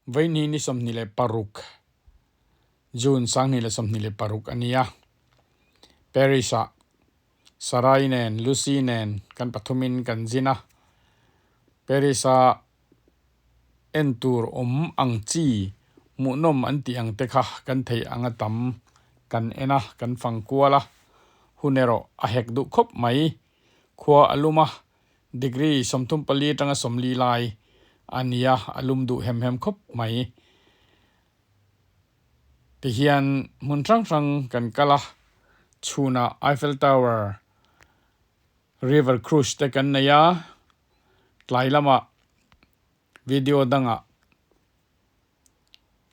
Vaini ni 26 June 2026 a nia. Paris-ah Sarai nen Lucy nen kan pathumin kan zin a. Paris-a en tur awm ang chi hmuhnawm an tih ang te kha kan theih anga tam kan en a, kan fang kual a. Hun erawh a hek duh khawp mai. Khua a lum a, Degree 34 atanga 40 lai a nia, a lum duh hem hem khawp mai. Tihian hmun hrang hrang kan kal a, chhunah Eiffel Tower, River Cruise te kan nei a, tlai lamah video dangah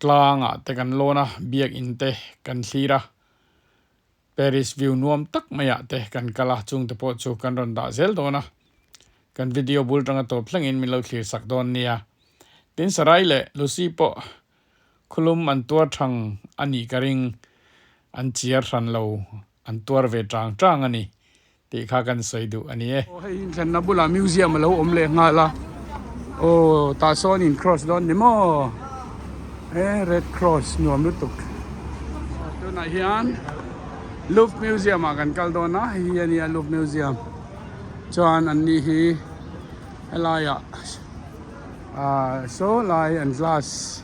tlangah te kan lawn a, biakin te kan thlir a, Paris view nuam tak maiah te kan kal a, chungte pawh chu kan rawn dah zel dawn a, kan video bul tanga tawp thlengin min lo thlir sak dawn nia. Tin Sarai leh Lucy pawh khulum an tuar thang a nih ka ring, an chiar hran lo, an tuar ve tang tang a ni tih kha kan sawi duh a ni e. Aw hei inthlanna bulah museum a lo awm leh nghal a, aw tah sawn in cross dawn ni maw e red cross nuam lutuk. Aw tunah hian Louvre museum ah kan kal dawn a, hei hi a nia Louvre museum chuan an ni hi helaiah ah saw lai an glass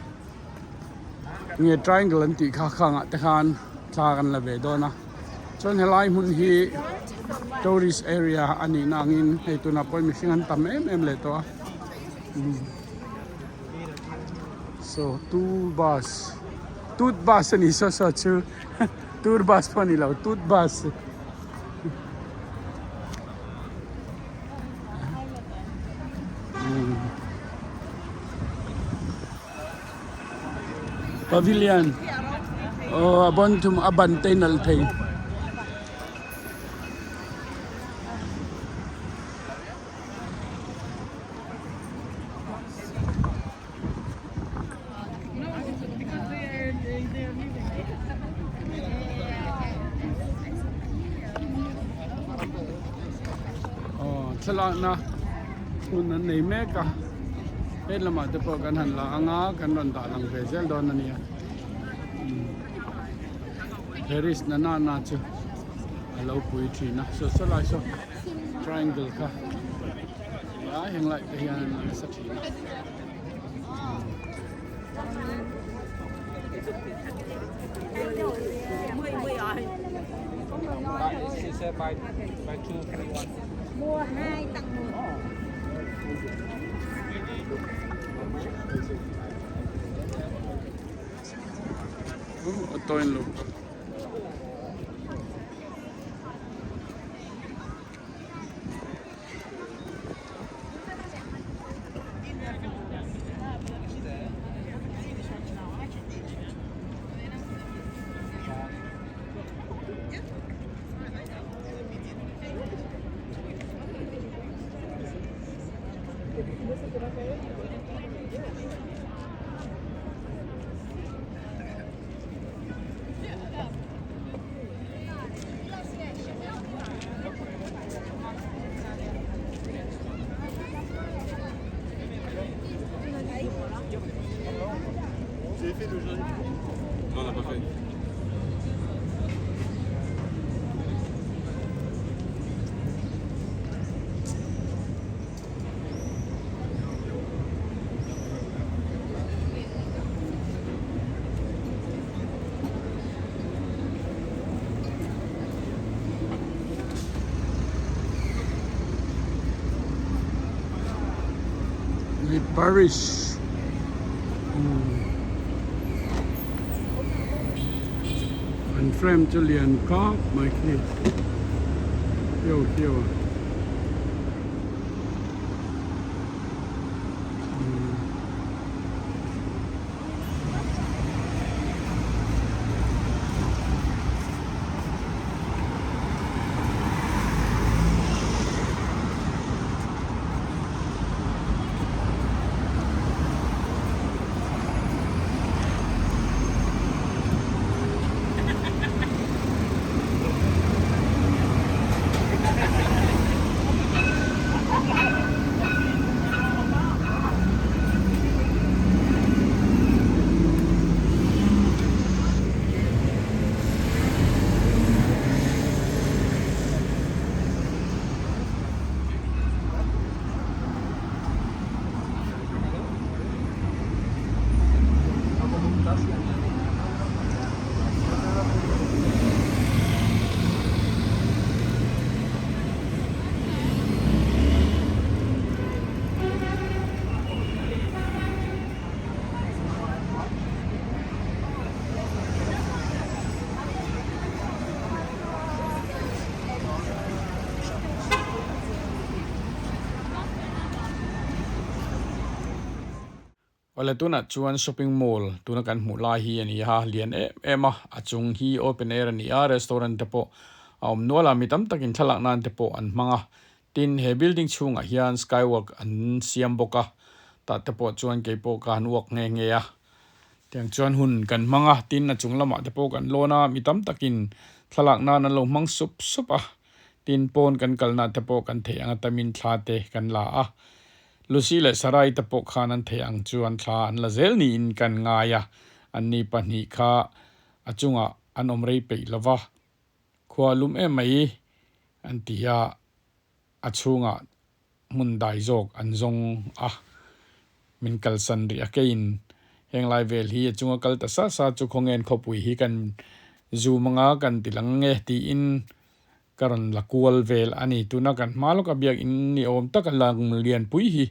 nge triangle an tih kha khangah te khan thla kan la ve dawn a. Chuan helai hmun hi tourist area a nih na angin hei tunah pawh mihring an tam em em leh tawh a so tour bus toot bus a ni saw saw chu tour bus pawh a ni lo toot bus Pavilion aw a ban thum a ban te nalh thei. Aw thlalakna hmun an nei mek a. He lamah te pawh kan han la ang a, kan rawn dah lang ve zel dawn a nia. Paris na na na chu a lo pui thin a, saw saw lai saw triangle kha a heng lai te hian an la nasa thin a. Auto in lo Paris an frame chu lian khawp mai khi hiau hiau a. Awle tunah chuan shopping mall tuna kan hmuh lai hi a ni a, lian em em a, a chung hi open air a ni a, restaurant te pawh a awm nual a, mi tam takin thlalak nan te pawh an hmang a, tin he building chhungah hian skywalk an siam bawk a, tah te pawh chuan keipawh ka han walk nghe nghe a, tiang chuan hun kan hmang a, tin a chung lamah te pawh kan lawn a, mi tam takin thlalak nan an lo hmang sup sup a, tin pawn kan kalna te pawh kan theih ang atamin thla te kan la a. Lucy leh Sarai te pawh khan an theih ang chuan thla an la zel niin kan ngai a, anni pahnih kha a chungah an awm rei peih lo va, khua a lum em mai an ti a, a chhungah hmun dai zawk an zawng a, min kalsan rih a keiin heng lai vel hi a chunga kal ta sa sa chu khawngen khawpui hi kan zoom anga kan ti lang nge tiin Ka rawn la kual vel a ni. Tuna kan hma lawka biakinn ni awm taka lang lianpui hi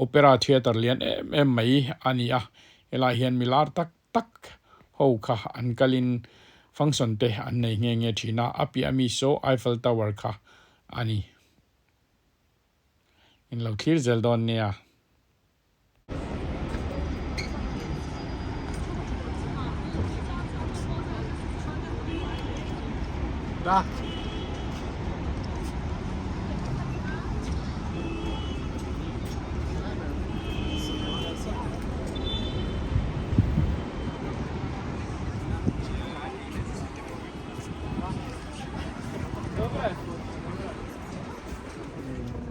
Opera Theatre lian em em mai a ni a. Helai hian mi lar tak tak ho kha an kalin function te an nei nghe nghe thin a, a piah mi saw Eiffel Tower kha a ni. In lo thlir zel dawn nia. Da.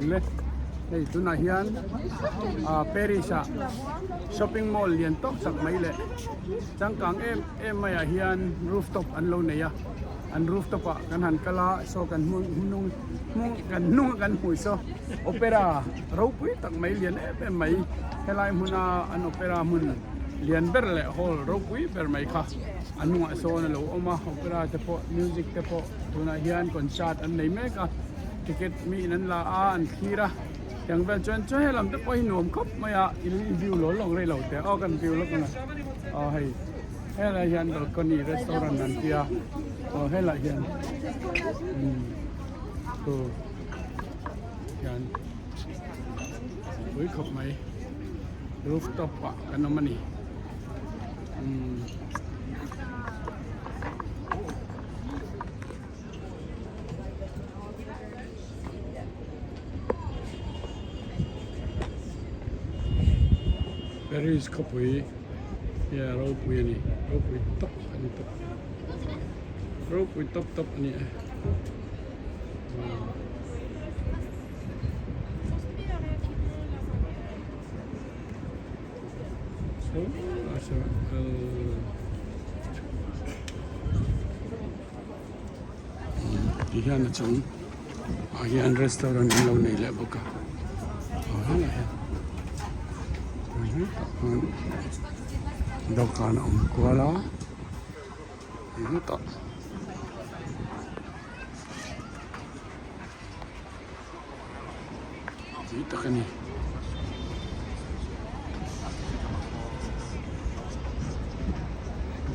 Le hei tunah hian ah Paris ah shopping mall lian tawk tak mai leh changkang em em maiah hian rooftop an lo nei a an rooftop ah kan han kal a saw kan hmu hnung hmung kan hnung a kan hmuh saw opera ropui tak mai lian em em mai helai hmuna an opera hmun lian ber leh hall ropui ber mai kha a hnungah sawn a lo awm a opera te pawh music te pawh tunah hian concert an nei mek a. Ticket mi in an la a, an thlir a, tiang vel chuan chuan he lam te pawh hi nuam khawp mai a, in view law lawk rei lo te aw kan view lawk ang a, aw hei helai hian balcony restaurant an tia aw helai hian umm thu hian pui khawp mai rooftop ah kan awm a ni umm. Paris khawpui hi a ropui a ni ropui tawp a ni tawp ropui tawp tawp a ni e Ti hian a chung ah hian restaurant an lo nei leh bawk a aw helai hian hetah khan dawhkan a awm kual a hetah tui tak a ni.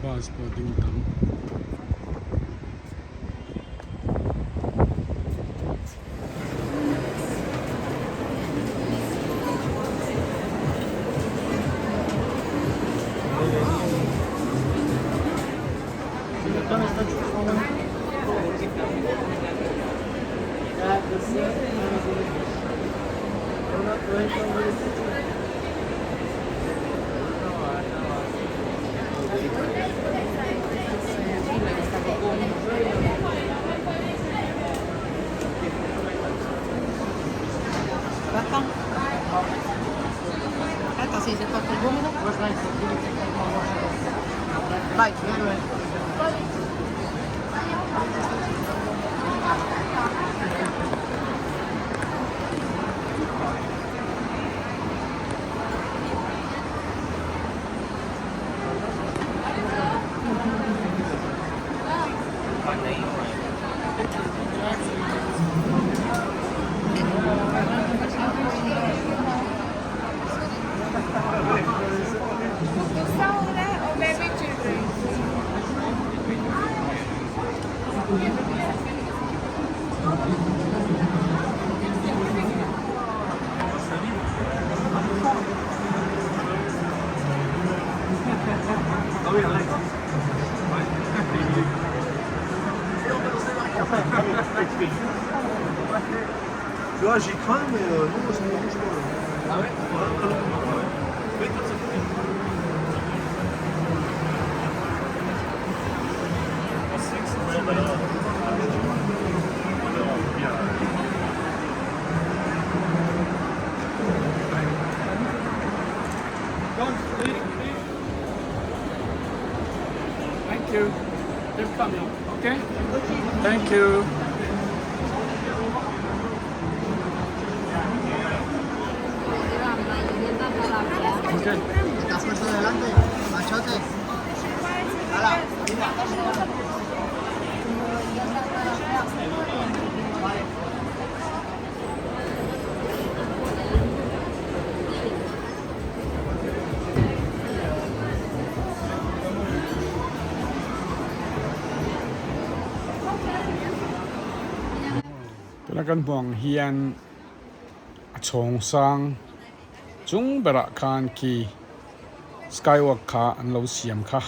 Bus pawh a ding tam. Thank you. Keep coming. Okay? Thank you. Okay. Estás puesto delante, machote. Hala, mira. Tuna kan hmuh ang hian a chhawng sang chung berah khan khi skywalk kha an lo siam kha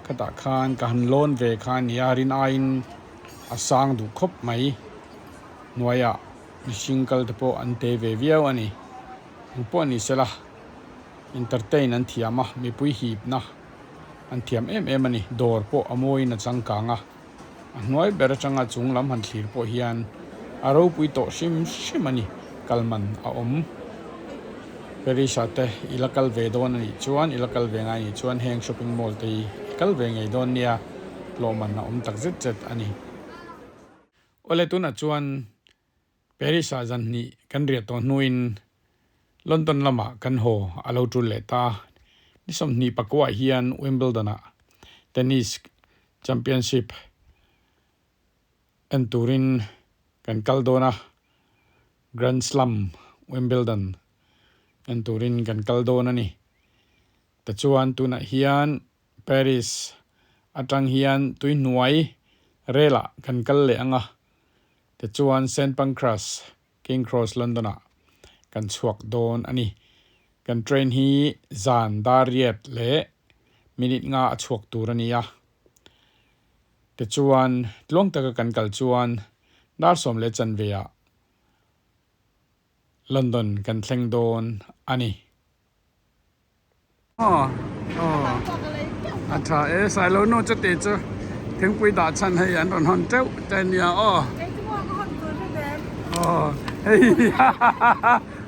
khatah khan ka han lawn ve kha a nia rin aiin a sang duh khawp mai hnuaiah mihring kal te pawh an te ve viau a ni engpawh a ni sela entertain an thiam a mipui hipna an thiam em em a ni dawr pawh a mawiin a changkang a a hnuai ber atanga chung lam han thlir pawh hian a ropui tawh hrim hrim a ni kal man a awm Paris ah te i la kal ve dawn a nih chuan i la kal ve ngai a nih chuan heng shopping mall te hi i kal ve ngei dawn nia hlawh man a awm tak zet zet a ni. Awle tunah chuan Paris ah zan hnih kan riah tawh hnuin London lamah kan haw a lo tul leh ta. Ni 20 pakuah hian Wimbledon ah tennis championship en turin kan kal dawn a, Grand Slam Wimbledon en turin kan kal dawn a ni. Tichuan tunah hian Paris atang hian tuihnuai relah kan kal leh ang a, tichuan Saint Pancras, King Cross, London ah kan chhuak dawn a ni. Kan train hi zan dar riat leh minute nga a chhuak tur a ni a, tichuan tluang taka kan kal chuan dar 10:15 ah London kan thleng dawn a ni. Aw a tha e sailo nu chuti chu thingpui dah chhan hei an rawn hawn teuh te nia aw aw hei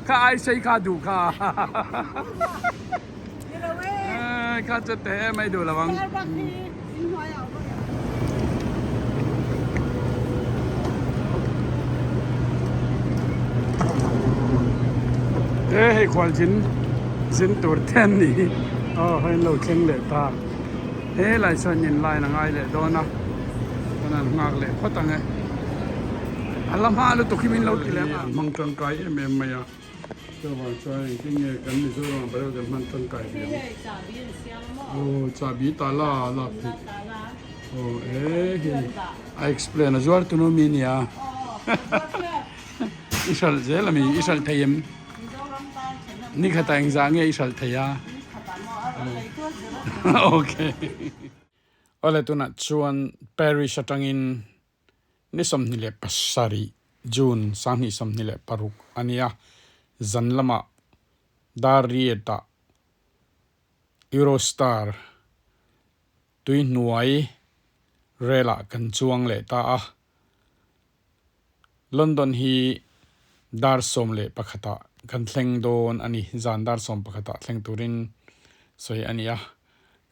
kha ai sei kha duh kha kha chu te em ai duh lo ang. E hei khual zin zin tur te an ni aw hei an lo thleng leh ta helai chuan in line a ngai leh dawn a chuan an nghak leh phawt ang e a la hma lutuk hi min lo ti leh a an hmang tangkai em em mai a chuvang chuan engtin nge kan Mizoram ah pawh kan hman tangkai ve ang aw chahbi tala a lak theih aw e hei a explain a zuar tunu mi nia. I hralh zel ami? I hralh thei em? Ni khatah engzah nge i hralh thei a? Okay. Awle tunah chuan Paris atangin ni 27 June 2026 a nia. Zan lamah dar riatah Eurostar tuihnuai relah kan chuang leh ta a. London hi dar 11 ah kan thleng dawn a ni. Zan dar 11 ah thleng turin sawi a ni a.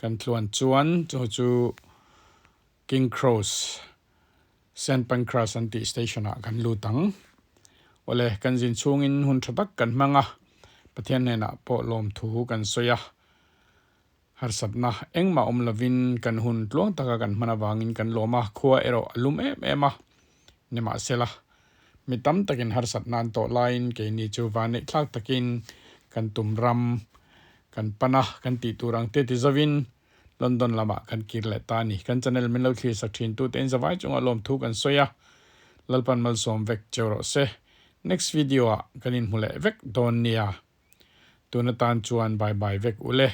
Kan tluan chuan chu chu King Cross, Saint Pancras an tih station ah kan lut ang. Awle, kan zin chhungin hun tha tak kan hmang a, Pathian hnenah pawh lawmthu kan sawi a. Harsatna engmah awm lovin kan hun tluang taka kan hman avangin kan lawm a, khua erawh a lum em em a. Nimahsela, mi tam takin harsatna an tawh laiin keini chu vaneihthlak takin kan tum ram kan pan a, kan tih tur ang te ti zovin London lamah kan kir leh ta a ni. Kan channel min lo thlirsak thin tute in zavai chungah lawmthu kan sawi a, Lalpan malsawm vek cheu rawh se. Next video ah kan inhmu leh vek dawn nia. Tun atan chuan bye bye vek u le.